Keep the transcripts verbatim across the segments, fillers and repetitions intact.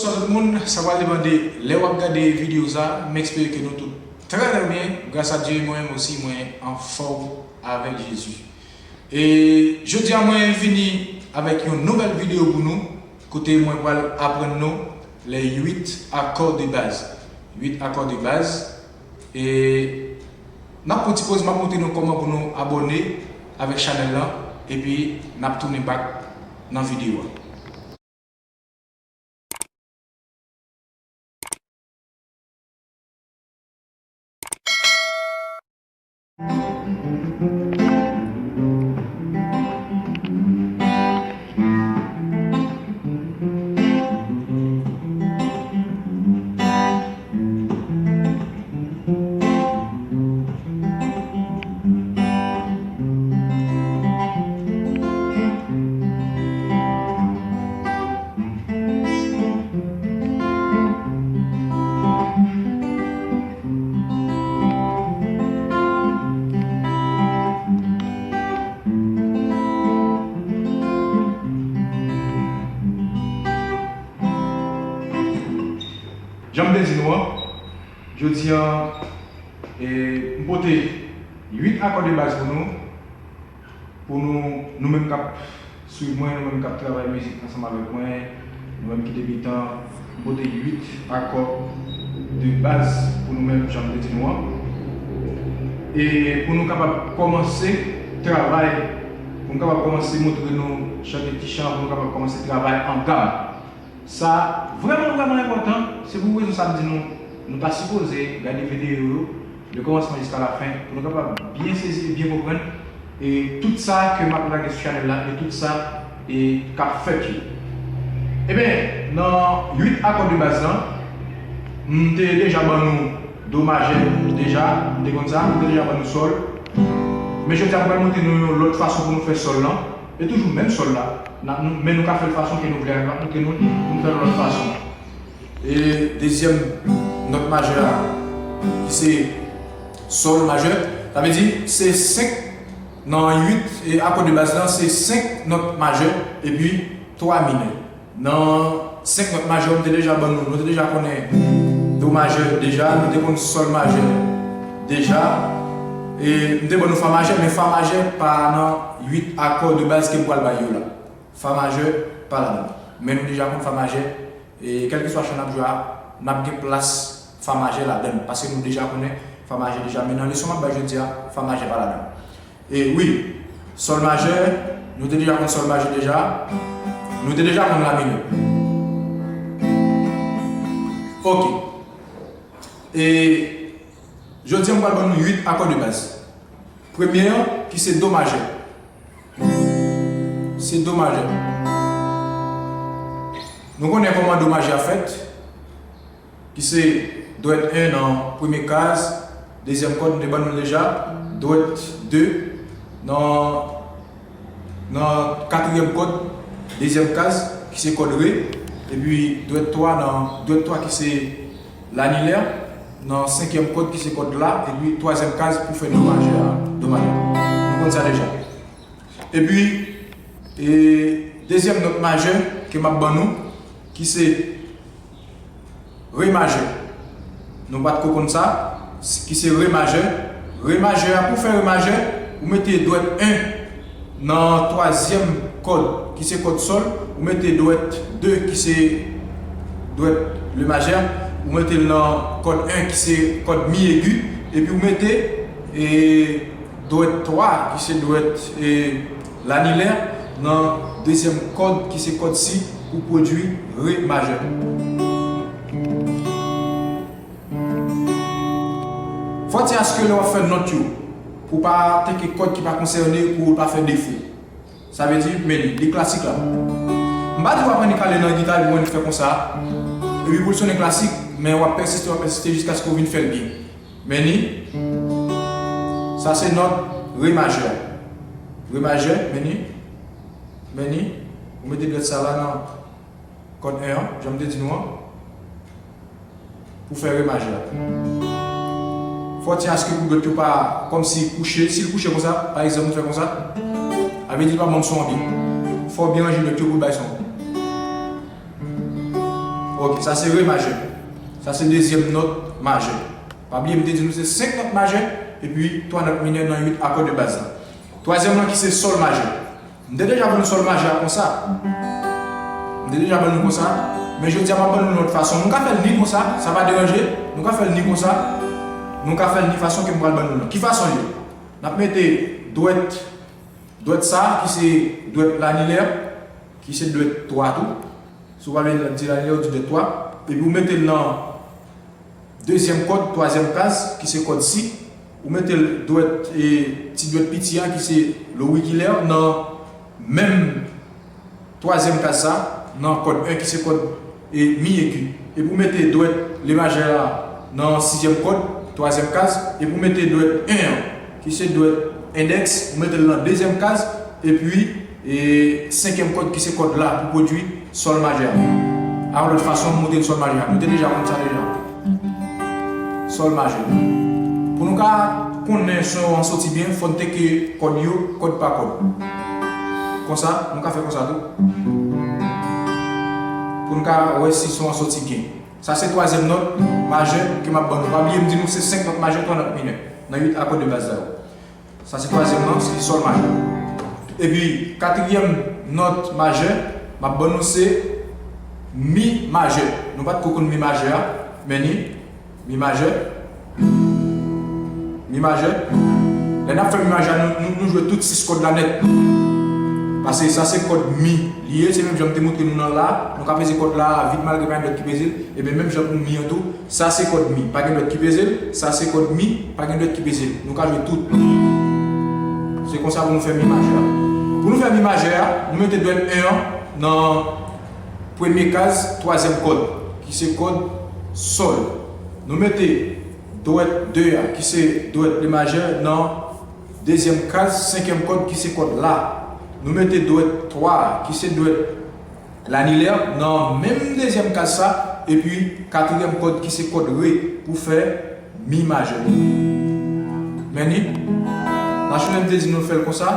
Bonswa tout moun, sa pral depann de lè w ap gade videyo sa, m espere ke nou tout trè trè byen, gras a Dye, mwen menm osi mwen anfòm avèk Jezi. E jodi a mwen vini avèk yon nouvèl videyo pou nou, kote mwen pral aprann nou les huit accords de base. Huit accords de base. E n ap pran ti poz, m ap montre nou kòman pou nou abòne avèk chanèl lan, epi n ap tounen back nan videyo a. Jan m te di nou an, jodi an, e, m pote uit akò de baz pou nou, pou nou, nou menm k ap swiv mwen, nou menm k ap travay mizik ansanm avèk mwen, nou menm ki debitan, m pote uit akò de baz pou nou menm, jan m te di nou an. E pou nou kapab kòmanse travay, pou nou kapab kòmanse montre nou chante ti chan, pou nou kapab kòmanse travay an gam. Sa vrèman, vrèman enpòtan. Se pou rezon sa m di nou, nou ta sipoze gade videyo yo de kòmansman jiska lafen, pou nou kapab byen sezi e byen konprann, e tout sa ke m ap lage sou chanèl la, e tout sa, e k ap fèt yo. Ebyen, nan uit akò de baz lan, m te deja ban nou do majè deja, m te konn sa, m te deja ban nou sòl. Men jodi a, m pral montre nou yon lòt fason pou nou fè sòl lan. E toujou menm sòl la, n ap, nou, men nou ka fè l fason ke nou vle a, n ap montre nou pou nou fè l lòt fason. E dezyèm nòt majè a, ki se sòl majè, sa vle di se senk nan uit, e akò de baz lan, se senk nòt majè epi twa minè. Nan senk nòt majè, m te deja ban nou, nou te deja konnen do majè deja, nou te konn sòl majè deja. E m te ban nou fa majè, men fa majè pa nan uit akò de baz ke m pral bay yo la. Fa majè pa ladan. Men nou deja konn fa majè, e kèlkeswa chan n ap jwe a, n ap gen plas fa majè ladan l, paske nou deja konnen fa majè deja. Men nan leson m ap bay jodi a, fa majè pa ladan. E wi, sòl majè, nou te deja konn sòl majè deja, nou te deja konn la minè. Ok. E jodi a, m pral ban nou uit akò de baz. Premye an, ki se do majè. Se do majè. Nou konnen kòman do majè a fèt, ki se dwèt en nan premye kaz, dezyèm kòd, m te ban nou l deja, dwèt de nan, nan katriyèm kòd, dezyèm kaz, ki se kòd re, epi dwèt twa nan, dwèt twa ki se lanilè, nan senkyèm kòd ki se kòd la, epi twazyèm kaz pou fè do majè a, do majè. Nou konn sa deja. Epi, e, dezyèm nòt majè ke m ap ban nou, ki se re majè. Nou pa t ko konn sa, ki se re majè. Re majè a, pou fè re majè, ou mete dwèt en nan twazyèm kòd, ki se kòd sòl, ou mete dwèt de, ki se dwèt le majè, ou mete l nan kòd en, ki se kòd mi egi, epi ou mete, e, dwèt twa, ki se dwèt, e, lanilè, nan dezyèm kòd, ki se kòd si, pou pwodui re majè. Fòti aske lè w ap fè nòt yo, pou pa teke kòd ki pa konsène, pou w pa fè defo. Sa vle di, men li, li klasik la. M pa di w aprann li kale nan gita epi w annik fè konsa. Epi pou l sonnen klasik, men w ap pèsiste, w ap pèsiste jiskaske w vin fè l byen. Men li, sa se nòt re majè. Re majè, men li, men li, ou mete dwèt sa la nan kòd en an, jan m te di nou an, pou fè re majè a. Fò w tyen aske pou dwèt yo pa kòmsi kouche. Si l kouche konsa, pa egzanp, nou fè konsa, sa vle di l pa ban m son an byen. Fò w byen ranje dwèt yo pou l bay son an. Ok, sa se re majè. Sa se dezyèm nòt majè. Pa bliye, m te di nou se senk nòt majè, epi twa nòt minè nan uit akò de baz la. Twazyèm lan ki se sòl majè. M te deja ban nou sòl majè a konsa. M te deja ban nou konsa. Men jodi a, m ap ban nou lòt fason. Nou ka fè l ni konsa, sa pa deranje. Nou ka fè l ni konsa. Nou ka fè l ni fason ke m pral ban nou lan. Ki fason l ye? N ap mete dwèt, dwèt sa, ki se dwèt lanilè, ki se dwèt twa tou. Si w pa vle di lanilè, ou di dwèt twa. Epi ou mete l nan dezyèm kòd, twazyèm kaz, ki se kòd si. Ou mete l dwèt, e, ti dwèt piti a, ki se lorikilè, nan menm twazyèm kaz sa, nan kòd en, ki se kòd, e, mi egi. Epi ou mete dwèt le majè a nan sizyèm kòd, twazyèm kaz, epi ou mete dwèt en an, ki se dwèt endèks, ou mete l nan dezyèm kaz, epi, e, senkyèm kòd, ki se kòd la, pou pwodui sòl majè a. A yon lòt fason, m montre n sòl majè a. Nou te deja konn sa deja. Sòl majè. Pou nou ka konnen son an soti byen, fò n teke kòd yo, kòd pa kòd. Konsa, nou ka fè konsa tou. Pou nou ka wè si son an soti byen. Sa se twazyèm nòt majè ke m ap ban nou. Pa bliye, m di nou se senk nòt majè, twa nòt minè. Nan uit akò de baz la yo. Sa se twazyèm nan, se sòl majè. Epi, katriyèm nòt majè, m ap ban nou se mi majè. Nou pa t ko konn mi majè a, men ni mi majè. Mi majè. Lè n ap fè mi majè a, nou, nou, nou jwe tout sis kòd la nèt. Paske sa se kòd mi li ye, se menm jan m te montre nou nan la, nou ka peze kòd la vit malgre pa gen dòt ki peze l. Ebyen, menm jan pou mi an tou, sa se kòd mi, pa gen dòt ki peze l, sa se kòd mi, pa gen dòt ki peze l. Nou ka jwe tout. Se konsa pou nou fè mi majè a. Pou nou fè mi majè a, nou mete dwèt en an nan premye kaz, twazyèm kòd, ki se kòd sòl. Nou mete dwèt de a, ki se dwèt le majè, nan dezyèm kaz, senkyèm kòd, ki se kòd la. Nou mete dwèt twa a, ki se dwèt lanilè nan menm dezyèm kaz sa, epi katriyèm kòd ki se kòd re pou fè mi majè. Men ni, National M te di nou fè l konsa,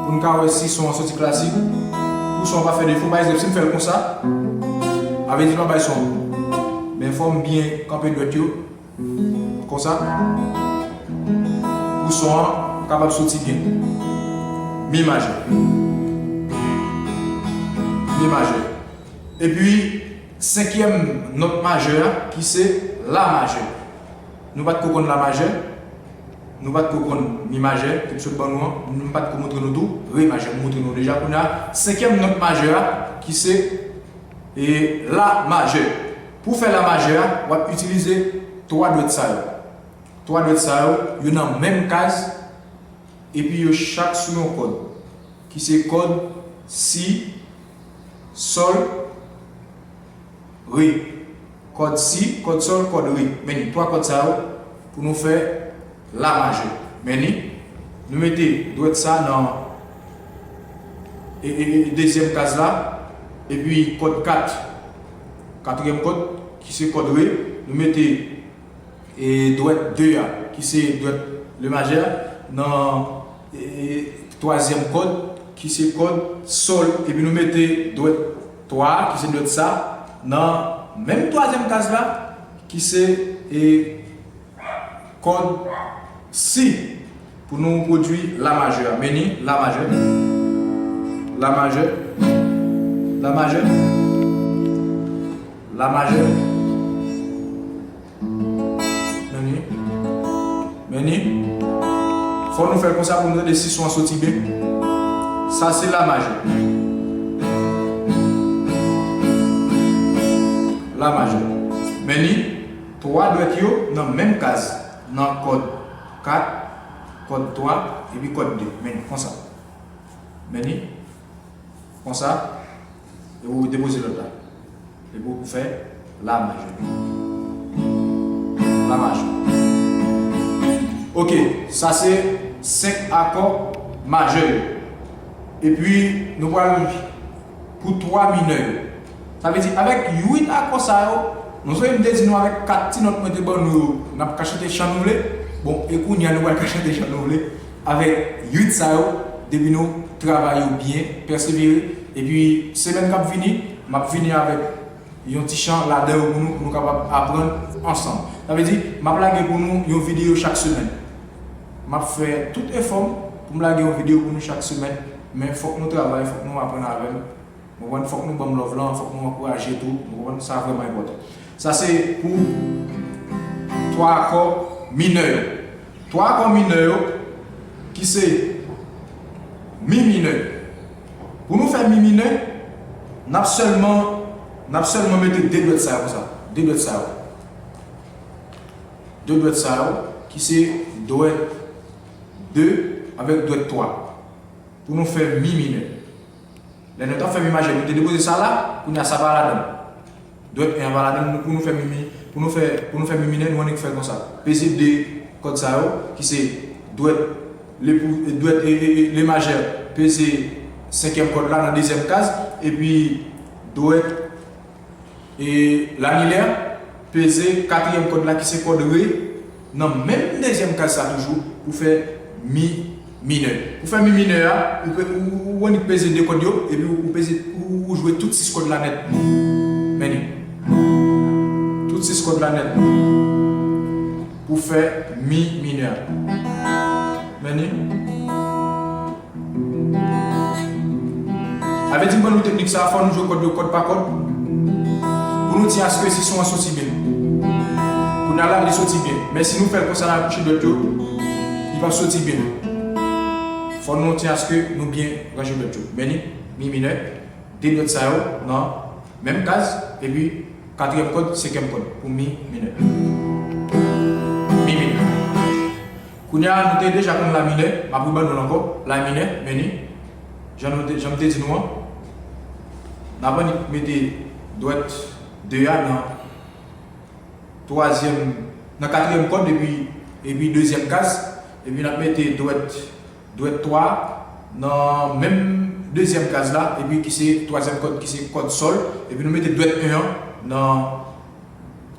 pou n ka wè si son an soti klasik, pou son an pa fè defo. Pa egzanp, si m fè l konsa, a vle di l pa bay son. Men fò m byen kanpe dwèt yo. Konsa, pou son an kapab soti byen. Mi majè. Mi majè. Epi, senkyèm nòt majè a, ki se la majè. Nou pa t ko konn la majè. Nou pa t ko konn mi majè, ke m sot ban nou an. M pa t ko montre nou tou re majè. M montre nou deja kounye a. Senkyèm nòt majè a, ki se, e, la majè. Pou fè la majè a, w ap itilize twa dwèt sa yo. Twa dwèt sa yo, yo nan menm kaz, epi yo chak sou yon kòd, ki se kòd si, sòl, re. Kòd si, kòd sòl, kòd re. Men ni twa kòd sa yo pou nou fè la majè. Men ni, nou mete dwèt sa nan, e, e, e, dezyèm kaz la, epi kòd kat, katriyèm kòd, ki se kòd re, nou mete e dwèt de a, ki se dwèt le majè, nan, e, twazyèm kòd, ki se kòd sòl, epi nou mete dwèt twa a, ki se dwèt sa, nan menm twazyèm kaz la, ki se, e, kòd si, pou nou pwodui la majè a. Men ni la majè, la majè, la majè, la majè. Men ni. Men ni. Fò nou fè l konsa pou nou tande si son an soti byen. Sa se la majè. La majè. Men ni twa dwèt yo nan menm kaz. Nan kòd kat, kòd twa, epi kòd de. Men ni. Konsa. Men ni. Konsa, epi w depoze lòt la. Epi w fè la majè. La majè. Ok, sa se senk akò majè yo. Epi, nou pral pou twa minè yo. Sa vle di, avèk uit akò sa yo, nou sonje m te di nou avèk kat ti nòt mwen te ban nou yo, n ap ka chante chan nou vle. Bon, e kounye a nou pral ka chante chan nou vle. Avèk uit sa yo, depi nou travay yo byen, pèsevere, epi semèn k ap vini, m ap vini avèk yon ti chan ladan yo pou nou, pou nou kapab aprann ansanm. Sa vle di, m ap lage pou nou yon videyo chak semèn. M ap fè tout efò m pou m lage yon videyo pou nou chak semèn, men fòk nou travay, fòk nou aprann avè m. Ou konprann? Fòk nou ban m love lan, fòk nou ankouraje tou. Ou konprann? Sa vrèman enpòtan. Sa se pou twa akò minè yo. Twa akò minè yo ki se mi minè. Pou nou fè mi minè, n ap sèlman, n ap sèlman mete de dwèt sa yo konsa. De dwèt sa yo. De dwèt sa yo ki se dwèt de avèk dwèt twa. Pou nou fè mi minè. Lè nou t ap fè mi majè, nou te depoze sa la, kounye a sa pa ladan l. Dwèt en an pa ladan l, nou, pou nou fè mi, mi, pou nou fè, pou nou fè mi minè, nou annik fè l konsa. Peze de kòd sa yo, ki se dwèt, le pou, dwèt, e, e, e, le majè, peze senkyèm kòd la nan dezyèm kaz, epi dwèt e, lanilè, peze katriyèm kòd la ki se kòd re, nan menm dezyèm kaz sa toujou, pou fè mi minè. Pou fè mi minè a, ou, pe- ou, ou, ou annik peze de kòd yo, epi ou, ou peze, ou, ou jwe tout sis kòd la nèt. Men li. Tout sis kòd la nèt. Pou fè mi minè. Men li. Avèti m ban nou teknik sa, fò nou jwe kòd yo kòd pa kòd. Pou nou tyen aske si son an soti byen. Kounye a la, li soti byen. Men si nou fè l konsa nan kouche dwèt yo, li p ap soti byen. Fò nou tyen aske nou byen ranje dwèt yo. Men li, mi minè, de dwèt sa yo nan menm kaz, epi katriyèm kòd, senkyèm kòd pou mi minè. Mi minè. Kounye a, nou te deja konn la minè, m ap reban nou l ankò, la minè, men li, jan nou te, jan m te di nou an, n ap annik mete dwèt de a nan twazyèm, nan katriyèm kòd epi, epi dezyèm kaz, epi n ap mete dwèt, dwèt twa nan menm dezyèm kaz la, epi ki se twazyèm kòd, ki se kòd sòl, epi nou mete dwèt en an nan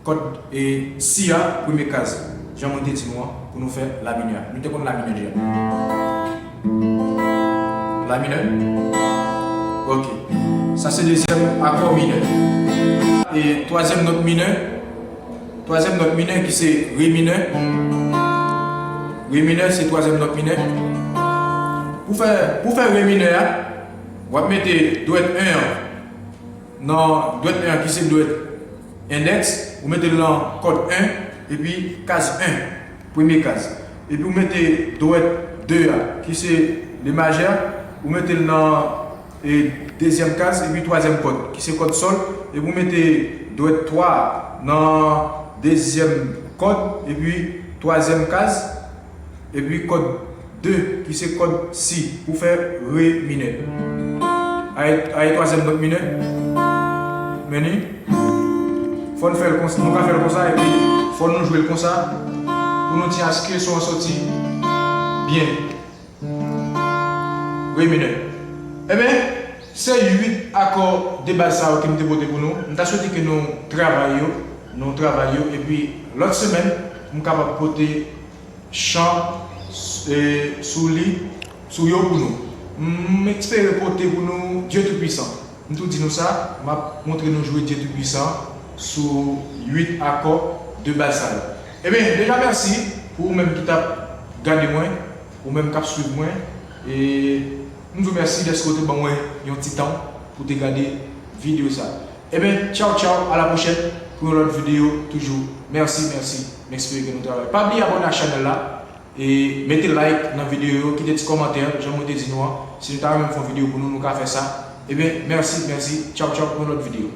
kòd, e, si a, premye kaz. Jan mwen te di nou an, pou nou fè la minè a. Nou te konn la minè deja. La minè. Ok. Sa se dezyèm akò minè. E twazyèm nòt minè. Twazyèm nòt minè ki se re minè. Re minè se twazyèm nòt minè. Pou fè, pou fè re minè a, w ap mete dwèt en an nan dwèt en an ki se dwèt endèks, ou mete l nan kòd en, epi kaz en, premye kaz. Epi ou mete dwèt de a, ki se le majè, ou mete l nan, e, dezyèm kaz, epi twazyèm kòd, ki se kòd sòl, epi ou mete dwèt twa a nan dezyèm kòd, epi twazyèm kaz, epi kòd de, ki se kòd si, pou fè re minè. Ay, ay twazyèm nòt minè. Men li. Fò n fè l konsa, nou ka fè l konsa, epi fò nou jwe l konsa, pou nou tyen aske son an sòti byen. Re minè. Ebyen, se uit akò de baz sa yo ke m te pote pou nou. M ta swete ke nou travay yo, nou travay yo, epi lòt semèn, m kapab pote chan, e, sou li, sou yo pou nou. M espere pote pou nou Dye Toupisan. M tou di nou sa, m ap montre nou jwe Dye Toupisan sou uit akò de baz sa yo. Ebyen, deja mèsi pou ou menm ki t ap gade mwen, ou menm k ap swiv mwen. E m di w mèsi dèske w te ban mwen yon ti tan pou te gade videyo sa. Ebyen, tchaw, tchaw, a la pwochèn pou yon lòt videyo toujou. Mèsi, mèsi. M espere ke nou travay. Pa bliye abòne ak chanèl la. E mete like nan videyo yo, kite ti kòmantè, jan mwen te di nou an. Si nou ta renmen m fè yon videyo pou nou, nou ka fè sa. Ebyen, mèsi, mèsi. Tchaw, tchaw, pou yon lòt videyo.